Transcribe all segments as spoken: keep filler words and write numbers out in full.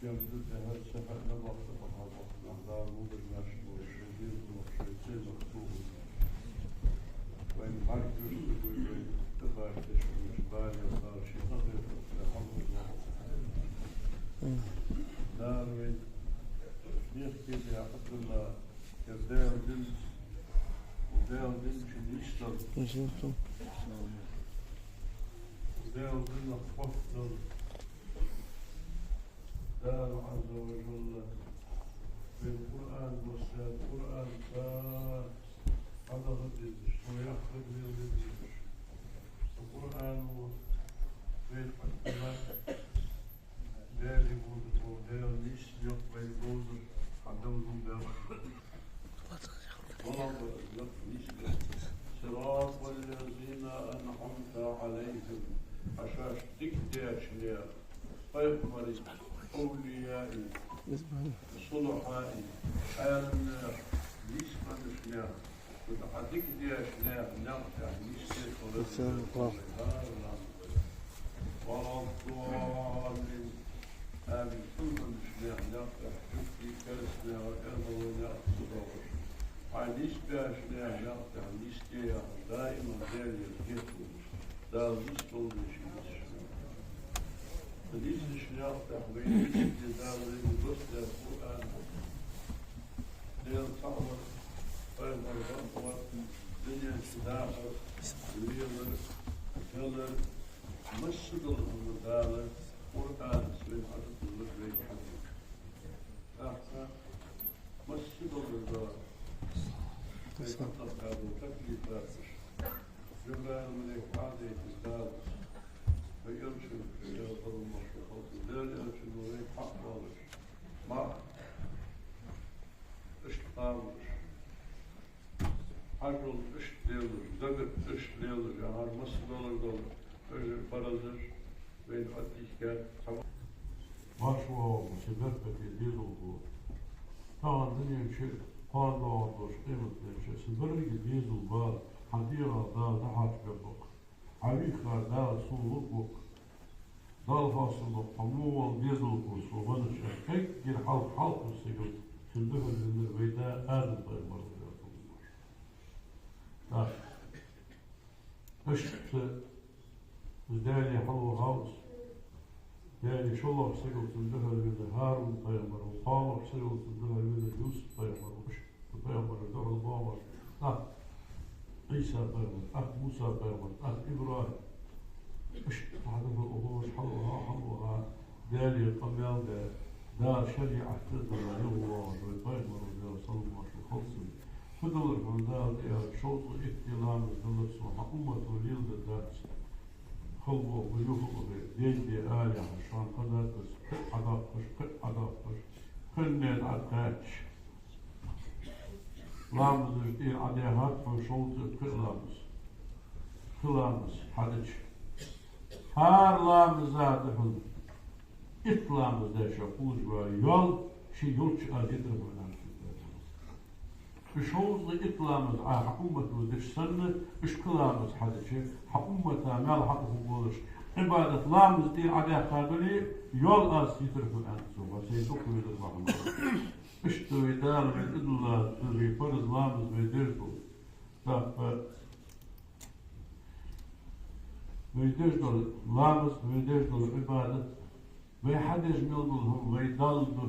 Ям ду тӀехьа саха набахта баха бахна, Дала мудар наш бу, шоай дезалах, шоай цӀенах туху. Вайна бӀаргашта гуй, вай тӀабаьхкача вай баре Дала ший къахетамца хьалхара. Дала вайна бехке бе Ӏабдулла, ер Даьла дин, Даьла дин чу нийсдала, Даьла динах кхоссадала. Дала Ӏазза ва Жалла вайна Къуръан доссадаьд, Къуръан цар хьадаха дезаш, цо яхар леладе дезаш. Цу Къуръано вайна хьакъ хилар, Даьлага бовзар, Даьла нийса никъ вайна бовзар, хьадала дун баьлар. صراط الذين أنعمت عليهم, Ӏа шоашта дика даьча наьха, пайхамарий, овлияий, сулахьаий, Ӏаьлам наьха, нийса хиннача наьха, Ӏа дика даьча наьха никъ тӀа нийсде хӀара ламаз. ولا الضالين. Амин. Цу хиннача наьха никъ тӀа, жугтий, кераста наьха, эрмалой наьха ца доагӀаш, Ӏа нийсбаьча наьха никъ тӀа нийсде яхаш, даим Даьлагара геттара Дала нийсдолда вай ший нийсача наьха. Нийсача наьха тӀа вай нийсде Дала вайна доссадаьд Къуръан. Даьла цаӀ вар, пайхамар бакъ вар, дунен чу дахар, лелар, хилар, массадола хӀама Дала Къуръанца вайна хьадувцар, вайга хьадувцар. ТӀаккха массадола Дала вайна хьатӀадоаккхаш дола таклифаш, Жабраил малейк хьадайтар Дала, вай элчанга, Даьла салам-моаршал хилда цунна, Даьла элчано вайга хьакъ долаш, ма иштта кхабалаш, хьажол иштта лелаш, дагат иштта лелаш, яхар массадола дола, уж паразаш вайна хьатӀадийхкар цхьа. Ваш вагӀа, са беркате дезалхо. Тахан дунен чу кхоана доагӀаргдолаш долча къематдийнахьа са беррига дезал бала хьа дегӀах Дала дӀахьарчабергба-кх. Хьавийхар Дала сона лургва-кх. Дала хоастам ба-кх, хьо во вола дезалхо со веннача. Эггара хьалха хьалхарча сагалца цунна духьалвеннар вай да Адам пайхамар ва. Так. Иштта из Даьлага хьалвахав из. Даьлага шоллагӀча сагалца цунна духьалвеннар ХӀарун пайхамар ва, кхоалагӀча сагалца цунна духьалвеннар Юсуп пайхамар ва. Иштта цу пайхамарашта духьал боагӀаш, тӀаккха Ӏийса пайхамар, тӀаккха Муса пайхамар, тӀаккха ИбрахӀим. Иштта хьадухьал ухаш хьалваха, хьалваха, Даьлага къамаьл даь, Дала шариӀат тӀа а дилла, юхавоагӀаш вай пайхамар ва, Даьла салам-моаршал хилда цунна. Фу далар хьона Дала тӀеаьлча, шовзткъа итт ди ламаз далар сона, хьа уммато леладергдац. Хала бохаб юха а бе, ден де ала яхаш, шоана къа дац аз, кхы а Ӏодоаккхаш, кхы а Ӏодоаккхаш, кхы а ма дӀакхаьчача. Ламазаш тӀера Ӏодаьхад хьона шовзткъа кхы а ламаз. Кхы ламаз хьадича, хӀара ламаза да хьона итт ламаз даьчоа хулаш бола йоал, ше йолча аз йитар хьона, аьннад цо. Уж шовзткъа итт ламаз Ӏа хьа уммато дича санна, уж кхы ламаз хьадича, хьа уммата маьл хьаухаргболаш Ӏибадат ламаза тӀера Ӏодаьккха дале, йоал аз йитар хьона, аьннад цо, ва сай дукха велар бахьан. Иштта вай Дала вайна тӀадилла да вай параз ламаз, вай деш дола. ТӀаккха вай деш дола ламаз, вай деш дола Ӏибадат, вай хьадеш мел дола хӀама вай Далла да.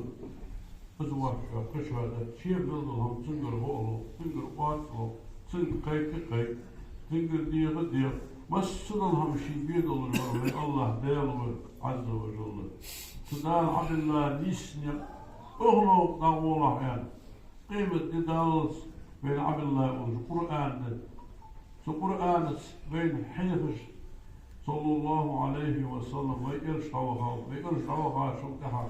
Из воацачоа кхычоа да. Шийна мел дола хӀама цунгара гӀо а лоху, цунгара оццо а лоху, цунга кхайкха а кхайкха, цунгара дегӀа а дегӀа. Массадола хӀама шийна бе долур вар вай АллахӀ Даьла ва, Ӏазза ва Жалла. Цу Дала хьабелла нийса некъ, оха ловкъа дӀагӀолахь аьнна. Къематде даллалц вайна Ӏабелла волчу Къуръан да. Цу Къуръанаца вайна хьехаш, саллаллахӀу Ӏалайхи ва саллам, вай элча дӀавахав, вай элча дӀавахачул тӀаьхьа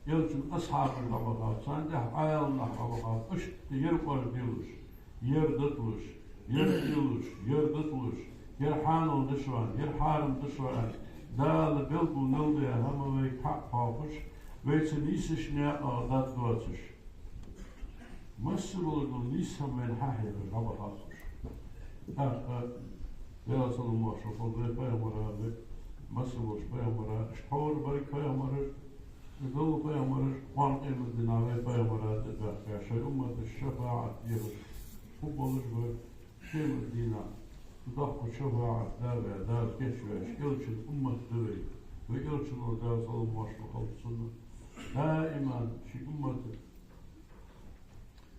элчан асхьабаш дӀабахав, царна тӀаьхьа Ӏаьлам нах дӀабахав, иштта ер кӀорделлаш, ер даталуш, ер тӀелуш, ер даталуш, ер хьанал дешван, ер хьарам дешван, Дала белгал мел бе хӀама вайга хьа а кхоьхьуш, вай цу нийсачу некъах дӀа доцуш. Массаболчу нийса хӀама вайна хьахьехаш дӀабахав уьш. ТӀаккха Даьла салам-моаршал хилда вай пайхамара, вай массаболчу пайхамара, иштта хьовра берриг пайхамараш, Далла пайхамараш кхоана къематдийнахьа вай пайхамара тӀабаьхка, шоай умматашта шафаӀат дехаш хургболаш ба. Къематдийнахьа доккха шафаӀат да вай, Дала кийчвеш, элчан уммат да вай. Вай элчано, Даьла салам-моаршал хилда цунна, даиман ший умматага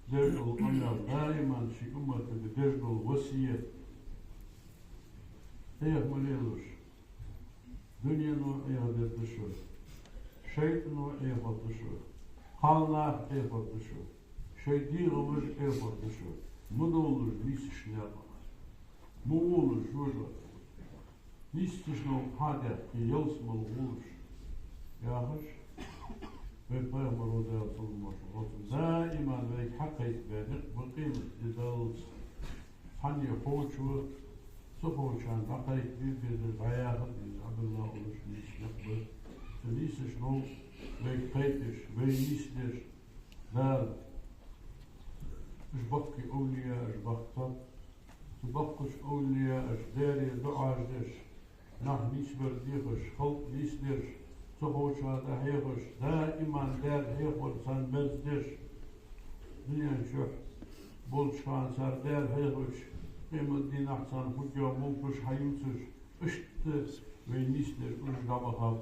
деш дола къамаьл, даиман ший умматага деш дола васкет Ӏеха ма лелаш. Дунено Ӏехадергда шо, шайтӀано Ӏехаргда шо, кхалнах Ӏехаргда шо, шоай дегӀамаш Ӏехаргда шо. Ма довлалаш нийсача наькъа, ма волалаш жожагӀате. Нийсача наькъа хьадаьккха, ялсмала гӀолаш, яхаш, вай пайхамара, Даьла салам-моаршал хилда цунна, даиман вайга хьакхайкабаь никъ ба къематди даллалца. Цхьанне ховчо ца ховчарна дӀакхайкабе безар, дӀаяха безар, Ӏабдулла, оалаш нийса никъ ба. Цу нийсача наькъа вайга кхайкаш, вай нийсдеш, Дала уж боккхий овлияаш бахкаб. Цу боккхача овлияаша Даьлага дуӀаш деш, нах нийсбар дехаш, халкъ нийсдеш, ца ховчарна дӀахьехаш, даиман Даьла хьехавар царна меза деш, дунен чу болча хана цар Даьла хьехавича, къематдийнахьа царна хургйола мулкаш хьаювцаш, иштта вай нийсдеш уж дӀабахаб.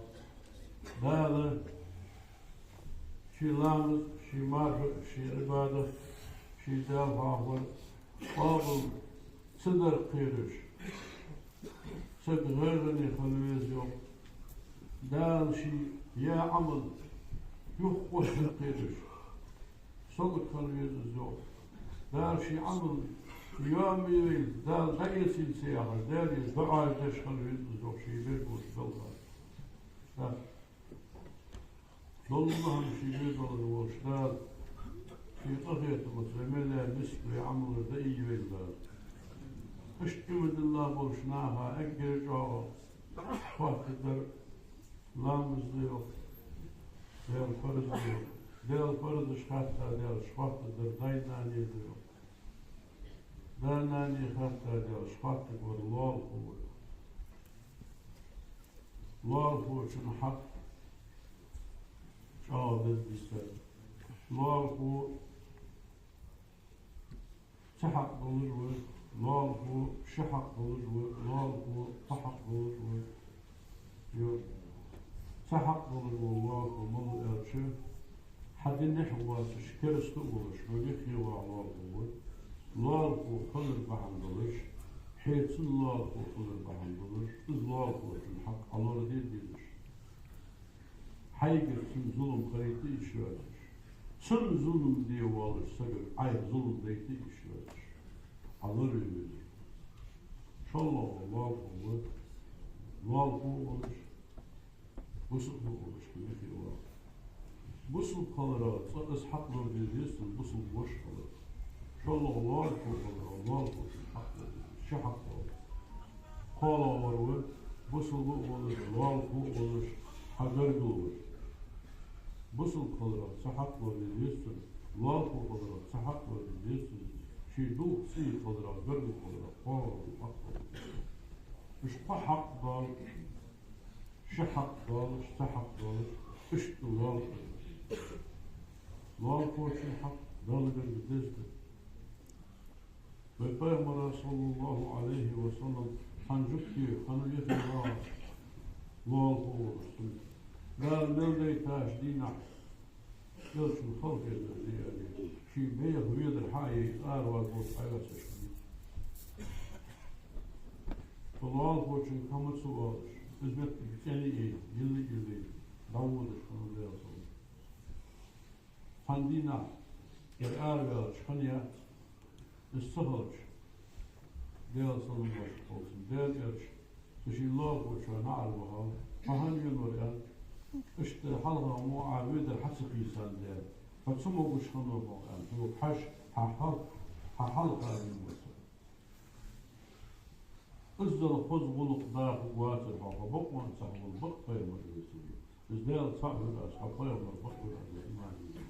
Дала ший ламаз, ший марха, ший Ӏибадат, ший Даьла хьоахавар къоабал ца дар кхераш, саг гӀайгӀане хила веза, йоах. Дала ший яь Ӏамал юхакхоачар кхераш, сагота хила веза из, йоах. Дала ший Ӏамал йоа ма йойла, Дала дӀаэцийла ца яхаш, Даьлага дуӀаш деш хила веза из, йоах, ший беш болча балха. Долла хӀама ший безалар волча Дала ший къахетамца вай мел яь миска, вай Ӏамалаш дӀаиййойла Дала. Иштта иман дилла болча наха эггара чӀоагӀа хаттаргдар ламаз да, йоах, Даьла парз да, йоах. Даьла парзаш хатта даьлча хаттаргдар даьй-нанеи да, йоах. Даь-нанеи хатта даьлча хаттаргвар лоалахо ва, йоах. Лоалахочун хьакъ чӀоагӀа деза дийцар. Лоалахо цхьа хьакъ долаш ва, лоалахо ши хьакъ долаш ва, лоалахо пхи хьакъ долаш ва. Йо, цхьа хьакъ долаш вола лоалахо малув аьлча, хьа динах воацаш, кераста волаш, хьона юхе вагӀа лоалахо ва. Лоалахо хилар бахьан долаш, хьо цунна лоалахо хилар бахьан долаш, из лоалахочун хьакъ Ӏолорадер дезаш. Хьайгара цунна зулам хилийта йиш йоацаш, цунна зулам де воаллача сагага Ӏайха зулам дайта йиш йоацаш, Ӏолораве веза. ШоллагӀа лоалахо ва, лоалахо а волаш, бусалба а волаш, хьона юхе вагӀа. Бусалба хиларах цкъа из хьакъ лораде деза цунна, бусалба воша хиларах. ШоллагӀа лоалахо хиларах лоалахочун хьакъ лораде деза, ши хьакъ долаш. КхоалагӀвар ва, бусалба а волаш, лоалахо а волаш, хьа гаргало вар. Бусалба хиларах цхьа хьакъ лораде деза цунна, лоалахо хиларах цхьа хьакъ лораде деза цунна, ший дулх, цӀий хиларах, гаргало хиларах кхоалагӀвар хьакъ лораде деза. Уж пхи хьакъ дола, ши хьакъ долаш, цхьа хьакъ долаш, иштта лоалахо. Лоалахочун хьакъ Далла гарга деза да. Вай Пайхамара, صلى الله عليه وسلم, хӀанз жугтий, хӀанз юхе вагӀа лоалахо волаш суннат. Дала мел дайтача дийнахьа элчан халахетар де аьле, ший бӀеха ведар хьа а яь, аравала болча хьайоацаш хиннай. Цу лоалахочун кама ца оалаш, из моттиг цӀена а яь, йилла а йиллай, дӀаводаш хиннав Даьла салам. Цхьан дийнахьа ер араваьлча хиннаяц, из ца хилча, Даьла салам-моаршал хилда цунна, Даьла элча, цу ший лоалахочоа наӀар вахав, хьо хӀана венавар аьнна, иштта хьалха мо Ӏа ведар хьа ца кхийсад, Даьла, хьо ца могаш хиннав-кх аьнна, цо хьажа, хьа хьал-, хьа хьалха венавар со. Иззал хоза гӀулакх дахаргвацар хьо, хьо бокъонца цхьа вола бакъ пайхамар вецаре. Из Даьла цаӀ вир аз, хьо пайхамар бакъ вир аз, иман дилла.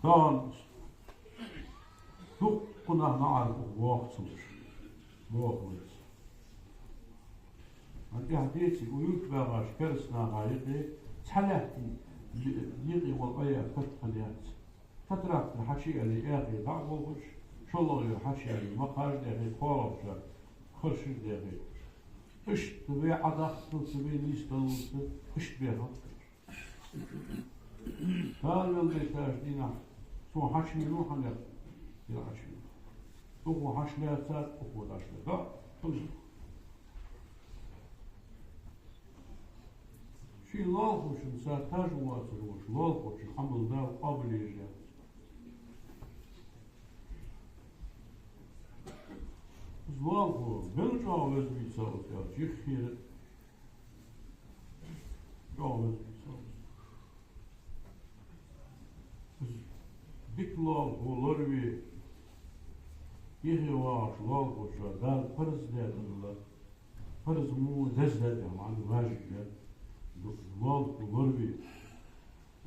Тахан дуккха нах наӀарга ухаш вахацалаш, бохалац. Ан тӀехьа деций, укх юрта багӀача кераста наха юкъе Цхьа лаьттан декъе вола Ӏояь катт хиннаяц. Катт трактор хьачуяьле, эхе дӀа а болхаш, шоллагӀа йола хьачуяьле, макхаж дехе, кхоалагӀчоа харшаш дехе. Иштта вай Ӏодахкалца, вай нийсдаллалца, иштта бехал. Дала мел дайтача дийнахьа сона хьачувена ва хьанех, дила хьачувена. Укхо хьачулаьцад, укхо дӀачулаьцад. Ший лоалахочунца тажа воацар волча лоалахочун Ӏамал Дала къоабал еш яц. Из лоалахо мел чӀоагӀа веза вийцав аьлча, йиххира чӀоагӀа веза вийцав. Из дика лоалахо лораве, йиххе вагӀача лоалахочоа Дала парз даь дола, парз мо деза даь, маӀан важиб даь, лоалахо лораве. А.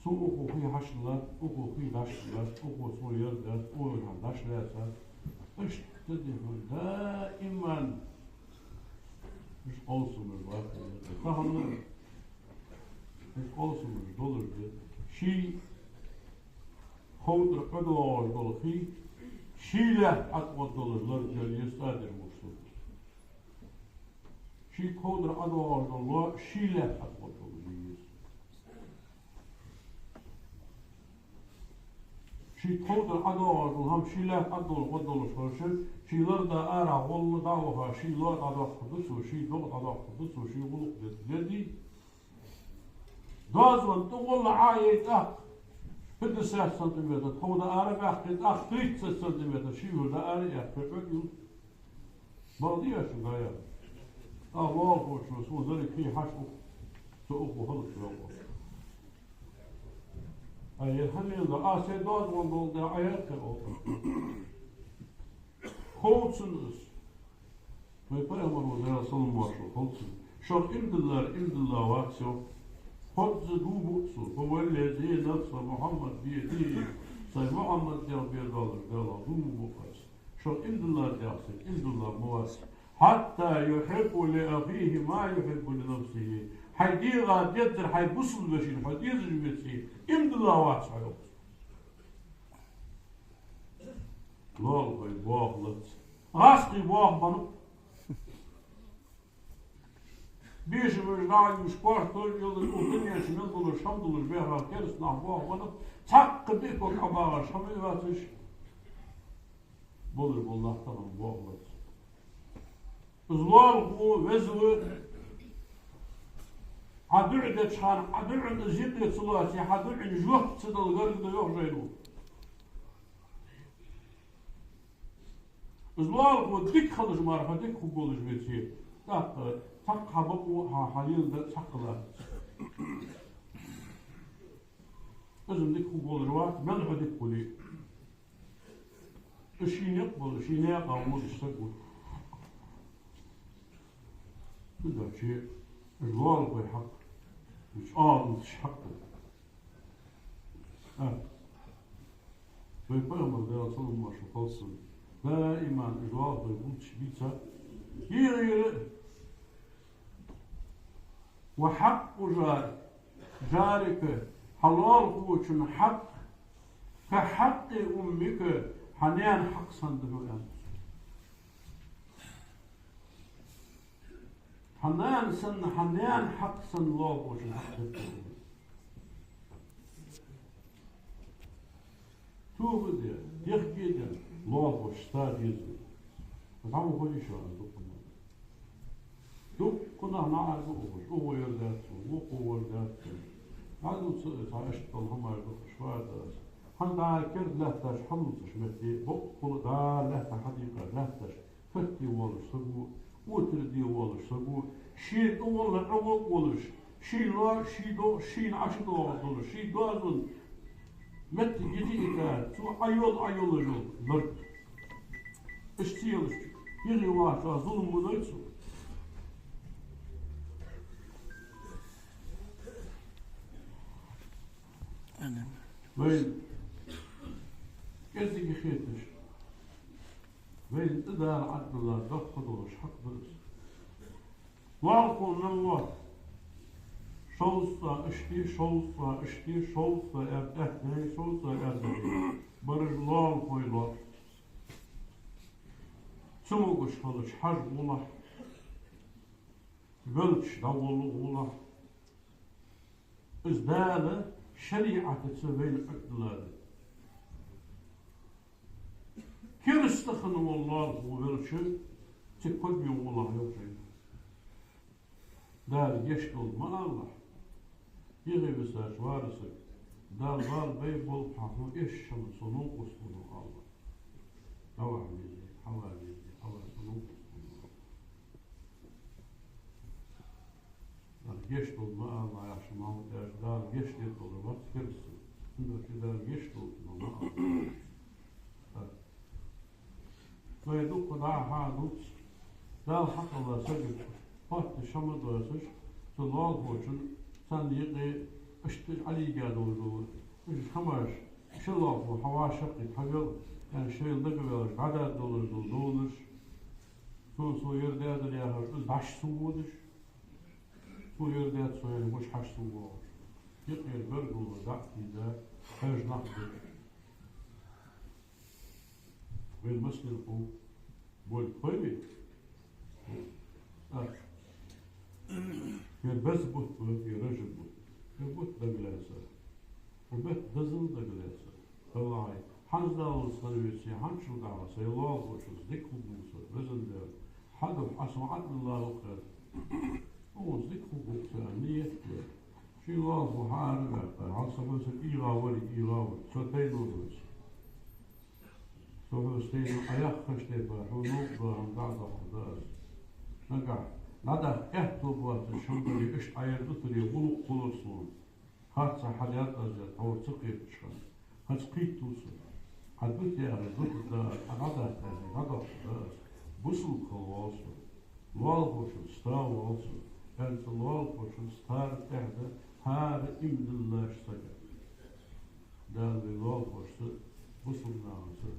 Цо укхо хий хьачулаьцад, укхо хий дӀачулаьцад, укхо цо ер даьд, укхо ер дӀачулаьцад. Иштта дехар даиман. Уж къовсамаш бац. Тахан уж къовсамаш долаш да. Ший кховдар ӀодоагӀаш дола хий, ший лаьтта ӀотӀадоагӀаш долаш ларжа еза цӀа деш мушсу. Ший кховдар ӀодоагӀаш дола ло, ший лаьтта ӀотӀадоагӀаш долаш еза. Ший кховдар ӀодоагӀаш дола хӀама, ший лаьтта ӀотӀадоагӀаш долаш хилча, ший лар да арахьа гӀолла дӀа а ваха, ший ло дӀадоаккхаргда цо, ший догӀа дӀадоаккхаргда цо, ший гӀулакх де дезий. Доазон тӀа гӀолла Ӏа а яй тӀаккха, пятьдесят сантиметр тхов дӀаарабаьккхе, тӀаккха тридцать сантиметр ший вур дӀаараяьккхе, ӀотӀаюл. Бакъда яц шун дӀаяхар. А, лоалахочо сона деррига хий хьачу ух, со укхо хӀаллакваьккхар. А, ер хӀама мел да, а, сай доазон долу дагӀа Ӏа яххе оха. Ховцун из. Вай пайхамар ва, Дала салам-моаршал хилда цунна. Шух иман диллар иман дилла вац йоах. Хозза дув буъ цо. هو الذي نفس محمد بيده. Сай Мухьаммад дегӀ бе долаш Дала дув буъ аз. Шух иман диллар дегӀ сай иман дилла ма вац. حتى يحب لأخيه ما يحب لنفسه. Хьай дегӀа дезар хьай бусалба вешийна хьо дезаш веце, иман дилла вац хьо йоах. Лоалахой боха лац. ГӀазкхий боха беннаб. Бешамаш дӀа а юаш, коарта тӀа а йолаш, укх дунен чу мел долаш хӀама долаш баьха керста нах боха беннаб. Цхьаккха дика ког ӀобагӀаш хӀама а йоацаш, болаш бола нах тахан боха лац. Из лоалахо веза ва. Ӏа дуӀа деча хана, Ӏа дуӀан из юкъе ца лоаце, хьа дуӀан жоп ца дала гарга да йоах жайно. Из лоалахо дика хилча мара хьо дика хургволаш веце, тӀаккха цхьаккха хьа бакъо, хьа, хьа леладар цхьаккха латтац. Из-м дика хургволаш вац, мел хьо дика хуле а. Из ший никъ бола, ший наькъа волаш саг ва. Цудухьа уж лоалахой хьакъ, уж чӀоагӀа лувцаш хьакъ да. А. Вай пайхамар, Дала салам-моаршал хилда цунна, даиман уж лоалахой лувцаш бийца, йийгӀира: وحق جار-، جارك, хьа лоалахочун хьакъ, كحق أمك, хьа наьна хьакъ санна да хьона, аьннад цо. Хьа нана санна, хьа наьна хьакъ санна лоалахочун хьакъ да. Тоба де, дехке де, лоалахошца деза. ДӀа ма хулий шо аз дукха нах. Дукха нах наӀарга ухаш, укхо ер дац, вукхо вар дац. ДӀадувца цхьа иштта дола хӀамаш да уж, фу дац. ХӀанз дӀа керда лаьтташ хьалувцаш метте, боккъала дӀа лаьтта хьадийкъа лаьтташ, катте волаш саг ва, отар де волаш саг ва, ший тӀагӀолла ӀогӀо а волаш, ший лоа, ший догӀа, шийна ӀочудоагӀа долаш, ший доазон меттиг йита а йита, цо Ӏойола, Ӏойола йола лард. Иштта ца йолаш, йиххе вагӀачоа зулам ма дой цо. Вайна кӀезига хеташ, вайна тӀадала Ӏаддала доккха долаш хьакъ да из. Лоалахо мел ва, Шовзткъа иштта, шовзткъа иштта, шовзткъа аьрда тӀехьа, шовзткъа аьрда тӀехьа. Бараш лоалахой лоархӀ. Цу могаш хилча хьажа гӀолахь, велча дӀагӀолла гӀолахь. Из Дала шариӀатаца вайна Ӏаддалар да. Кераста хинна вола лоалахо велча, цига кодаме гӀолахь йолча. Дала гешт долда ма алалахь. Йихи висача варасага: Дала бала бай болх хьа хьона, эшшама со новкъост хул, ала. ДӀавахьа веза, хьава веза, хьава со новкъост хул. Дала гешт долда ма алалахь, яхаш ма ва тӀаш, Дала гешт дергдолаш вац кераста. Цудухьа Дала гешт долда ма алалахь. Вай дукха дӀа-хьа дувц, Дала хьакъала сагага хотташ хӀама доацаш, цу лоалахочун царна юкъе иштта Ӏалийга долаш дола уж хӀамаш, ши лоалахо хьавӀашагӀкхийтта хьавел, аьнна шоайла дагаваьлча дӀадоалаш дола довнаш, сона со ер даьдар яхаш, из дӀаш ца водаш, со ер даьд, со ер гуш хьаш ца воагӀаш. Юкъера гаргало дӀа а тийда, хьежа нах ба. Вайна массанена хов, болх хой вай? А. Ер база бутт ба, ер Ражаб бутт. Ер бутт дагалаьца. Ер бутт дезал дагалаьца. Валлахьи, хӀанз даллалца хана веце, хӀанзчул дагӀа сай лоалахочунца дика хургва со, везан Даьла. Хьа духьа Ӏа сона Ӏадиллалахь хьа. Укхунца дика хургва со аьнна ниет дар. Ший лоалахо хьаара а ваьккха, хьал со хьоца ийгӀа вар, ийгӀа вар, со тайна вар хьоца. Со хьоца тайна Ӏа яххача тайпара хьона новкъа дола хӀама дӀадаккха да аз. Нагахь дӀадаккха аьттув боацаш хӀама дале, иштта Ӏа ер дутаре гӀулакх хулар сона. Харцахьа хьадаьд аз ер, тхьовра ца кхетача хана. ХӀанз кхийттав со. Хьа дут яхар дутаргда аз, Ӏа дӀадаккха яхар дӀадаккха да аз. Бусалба хила воал со. Лоалахочун стар воал со. Аьнна цу лоалахочун стара тӀехьа да хӀара иман диллача сага. Дала вай лоалахошца, бусалба нахаца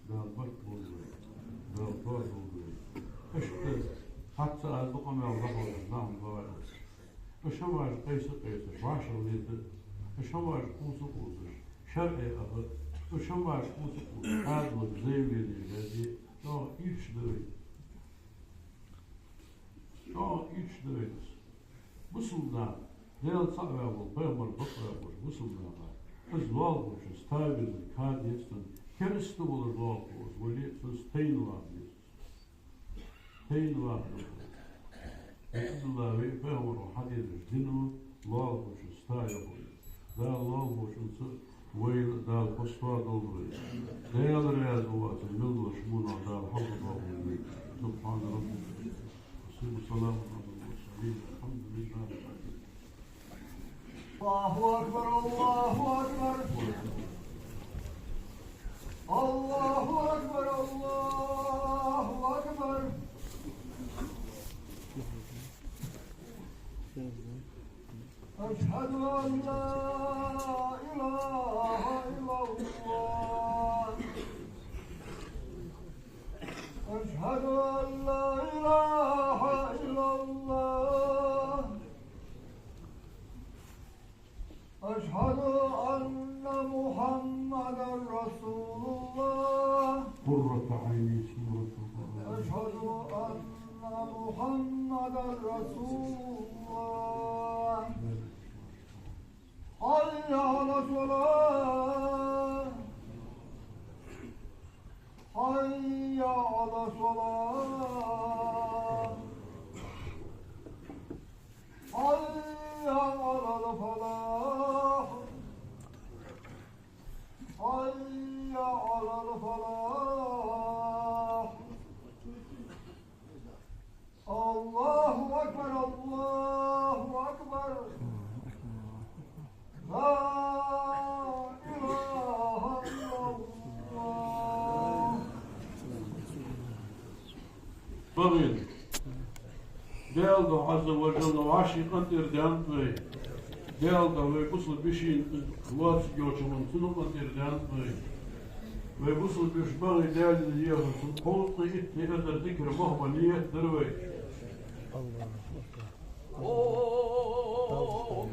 Дала барт болба вай, Дала тоаболба вай. Иштта хӀанз аз дукха мел дӀахьожаш нах ма бий. Уж хӀамаш къайса-къайсаш, вӀашагӀле да, уж хӀамаш къувса-къувсаш, шарӀе аха, уж хӀамаш къувса-къувсаш, Ӏаьдалга заявлени язъе, чӀоагӀа ирча да вайна. ЧӀоагӀа ирча да вайна из. Бусалба нах, Даьла цаӀ ваь вола, пайхамар бакъ ваь волча бусалба наха из лоалахочун стар везар кхы деза цунна, кераста волаш лоалахо из вале, цунца тайна ваха деза. Тайна ваха деза. Ӏабдулла вай пайхамара хьаденнача дино лоалахочун стар йоах вай. Дала лоалахочунца вайна Дала хоза тоаболба вай. Даьла раьза воацар мел долча хӀамах Дала хьалхадоахалда вай. سبحان ربك. وسلام على المرسلين. الحمد لله رب العالمين. الله أكبر، الله أكبر. الله أكبر، الله أكبر. أشهد أن لا إله إلا الله. أشهد أن لا إله إلا الله. أشهد أن محمدا رسول الله. قرة عيني سورة القرآن. أشهد أن محمدا رسول الله. حي على الصلاة. حي على الصلاة. حي على الفلاح. حي على الفلاح. الله أكبر، الله أكبر. لا إله إلا الله. БагӀийна. Даьла духьа, Ӏазза ва жалла, вӀаший къинтӀера даьннад вай. Даьла духьа, вай бусалба вешийна лоаца йолча хӀаман цунна къинтӀера даьннад вай. Вай бусалба веший багӀий Даьла дина ехар, цун кховзткъеи итт эзар зикар мохк бан ниет дар вай. الله أكبر. الله أكبر.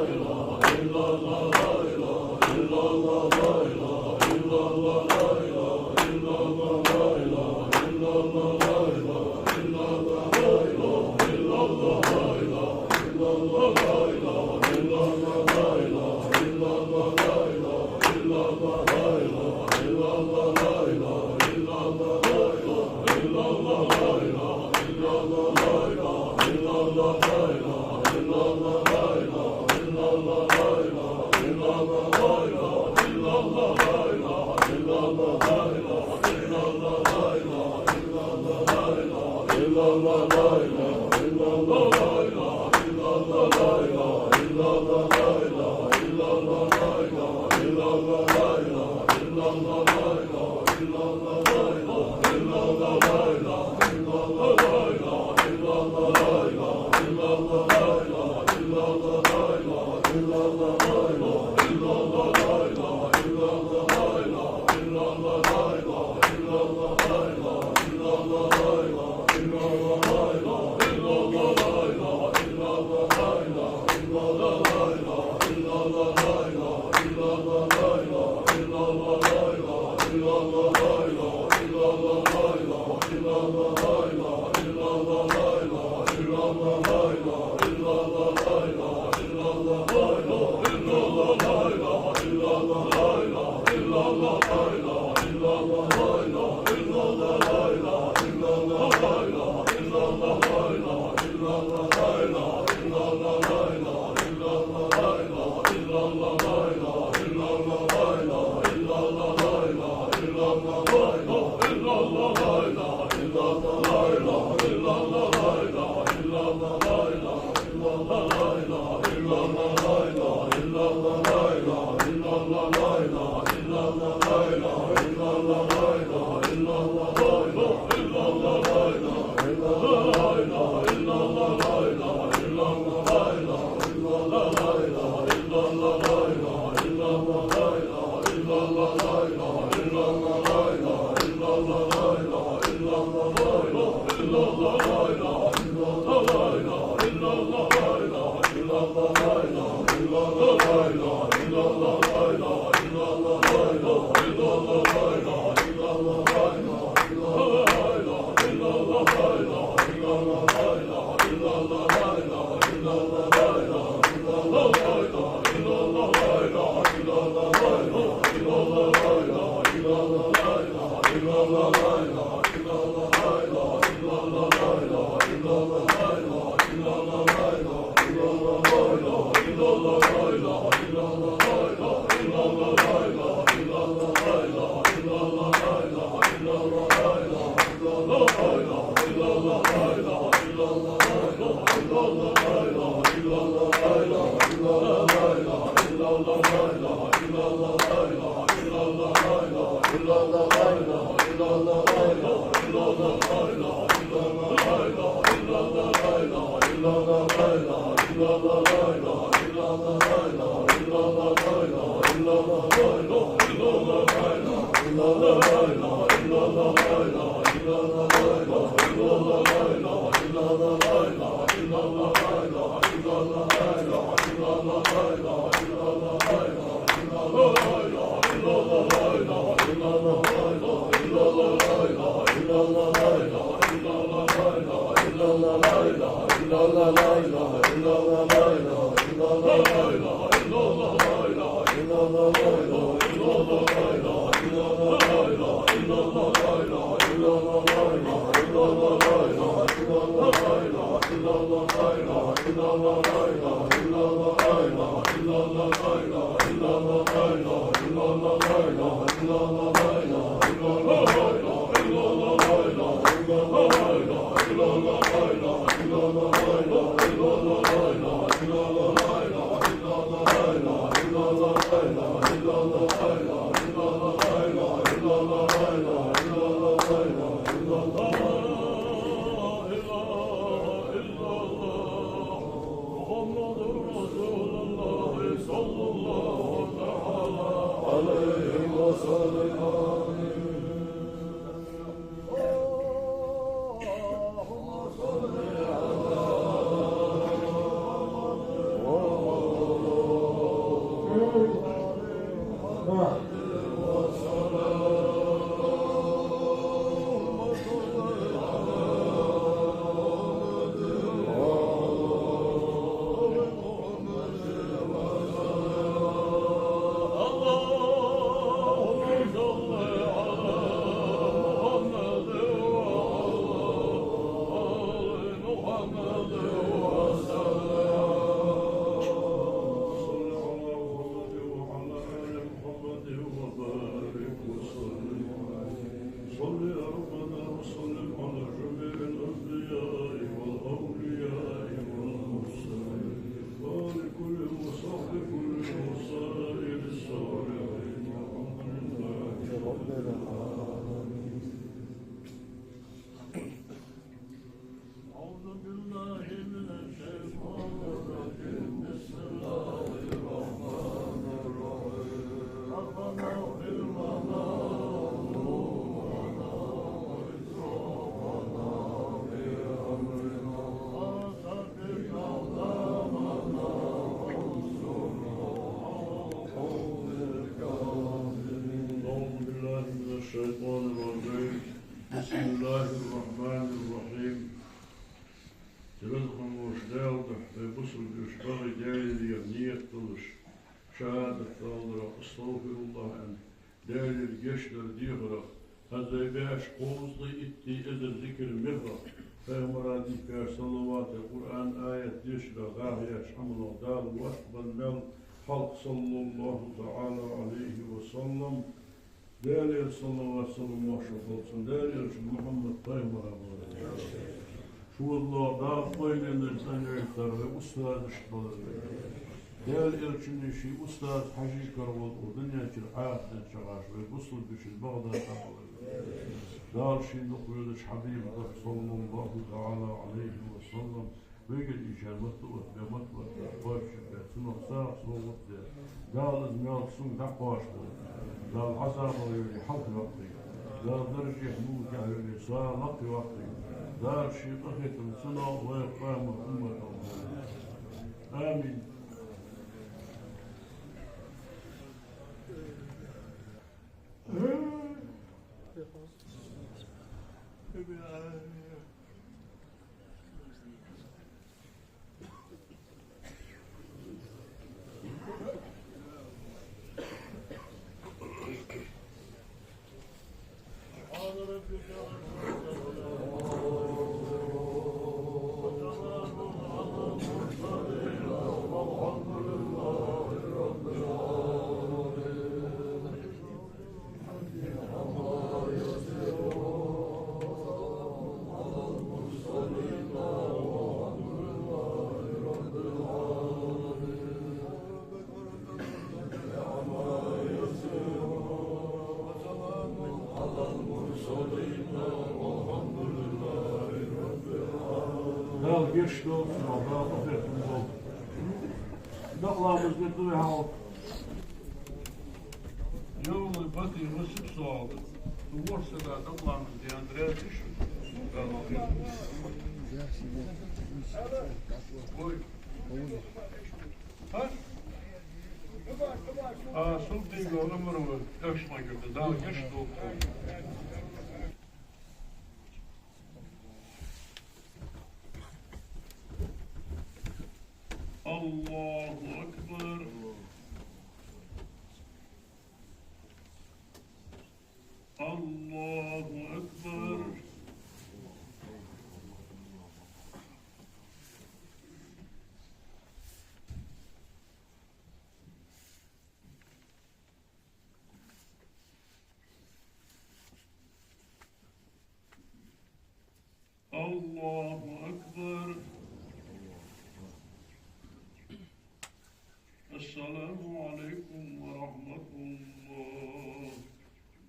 صل يا ربنا وسلم على جميع الأنبياء والأولياء والمرسلين وآل كل وصحب كل وسائر الصالحين. الحمد لله رب العالمين. أعوذ بالله من الشيطان الرجيم. بسم الله الرحمن الرحيم. ربنا اغفر لنا ذنوبنا وإسرافنا في أمرنا وثبت أقدامنا وانصرنا على القوم الكافرين. أعوذ بالله من الشيطان الرجيم. بسم الله الرحمن الرحيم. Тилан хӀама волча Даьла духьа, вай бусалба вежарий, багӀий Даьлера ният долаш, шахӀадат даларах, астагӀфируллахӀ аьнна, Даьлера гешт дар дехарах, хӀанз вай беш кхузткъеи итт эзар зикар мехах, Пайхамара дийхкача салаватах, Къуръан аят дешарах, гӀахьеяьча Ӏамалах Дала воастабенна мел хьалха, صلى الله تعالى عليه وسلم, Даьлера салават-салам моаршал хилда цун, Даьла элчан Мухьаммад пайхамара баларах. Шоайла Дала къойлена цӀенйойтар вай устазашта баларах. Даьла элчанна ший устаз хьажийкар вола укх дунен чура Ӏахарта чакхаш вай бусалба вежарий багӀа дакъа баларах. Дала ший дукха везача хьабиба духьа, صلى الله تعالى عليه وسلم, вайгара ийшар мотт а отта, бе мотт а отта, кхоачашбе, цунах сагӀа совгӀат де. Дала из маьл цунга дӀакхоачашболба. Дала Ӏазабах вай хьалхайоаккхийта. Дала даржехьа, мулкехьа йолийла, сагӀа лакхе йоаккхийла. Дала ший къахетамца цунах вай къаман уммат алхьийла. Амин. Дала гешт долда, Дала къахетам болба. Дакъа ламаз де дуй хьал. Йовлой бати масип соал. ВорхӀ сага дакъа ламаз де, Андрей, тишу. Ой. А? А, султига ламар ва, тӀаш ма гирда, Дала гешт долда. الله أكبر. الله أكبر. الله أكبر. السلام عليكم ورحمة الله.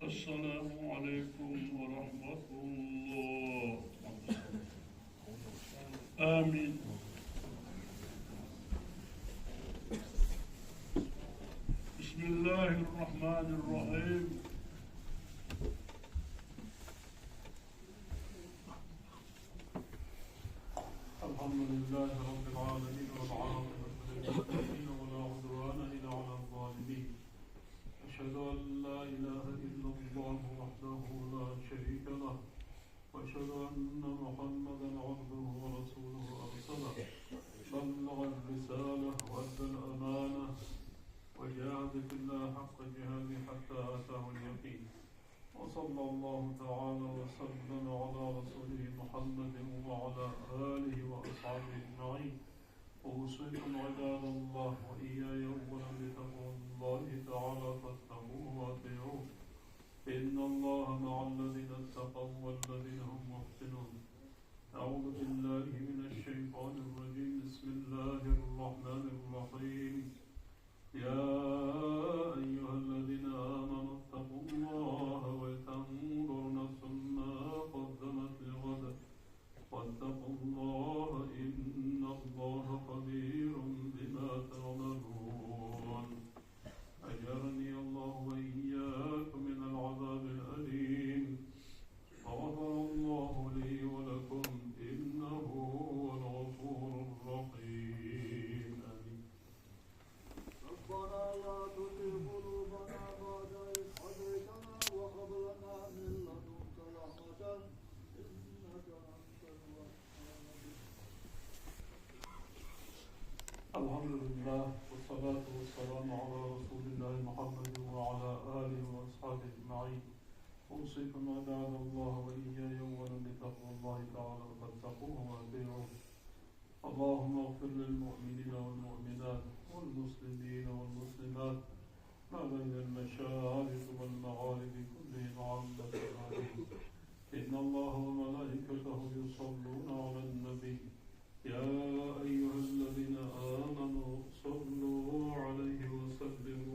السلام عليكم ورحمة الله. آمين. بسم الله الرحمن الرحيم. الحمد لله رب العالمين، والعاقبة للمتقين، ولا عدوان إلا على الظالمين. أشهد أن لا إله إلا الله وحده لا شريك له، وأشهد أن محمدا عبده ورسوله أرسله، بلغ الرسالة وأدى الأمانة، وجاهد في الله حق جهاده حتى أتاه اليقين. وصلى الله تعالى وسلم على رسوله محمد وعلى آله وأصحابه أجمعين. أوصيكم عباد الله وإياي أولا بتقوى الله تعالى، فاتقوه وأطيعوه. إن الله مع الذين اتقوا والذين هم محسنون. أعوذ بالله من الشيطان الرجيم. بسم الله الرحمن الرحيم. يا أيها الذين آمنوا اتقوا الله ولتنظر نفس ما قدمت لغد، واتقوا الله إن الله خبير بما تعملون. أجارني الله وإياكم من العذاب الأليم. غفر الله لي ولكم إنه هو الغفور الرحيم. آمين. ربنا لا تزغ قلوبنا بعد إذ هديتنا وهب لنا من لدنك رحمة إنك أنت الوهاب. الحمد لله، والصلاة والسلام على رسول الله محمد وعلى آله وأصحابه أجمعين. أوصيكم عباد الله وإياي أولا بتقوى الله تعالى، فاتقوه وأطيعوه. اللهم اغفر للمؤمنين والمؤمنات والمسلمين والمسلمات ما بين المشارق والمغارب كلهم عامة، آمين. إن الله وملائكته يصلون على النبي، يا أيها الذين آمنوا صلوا عليه وسلموا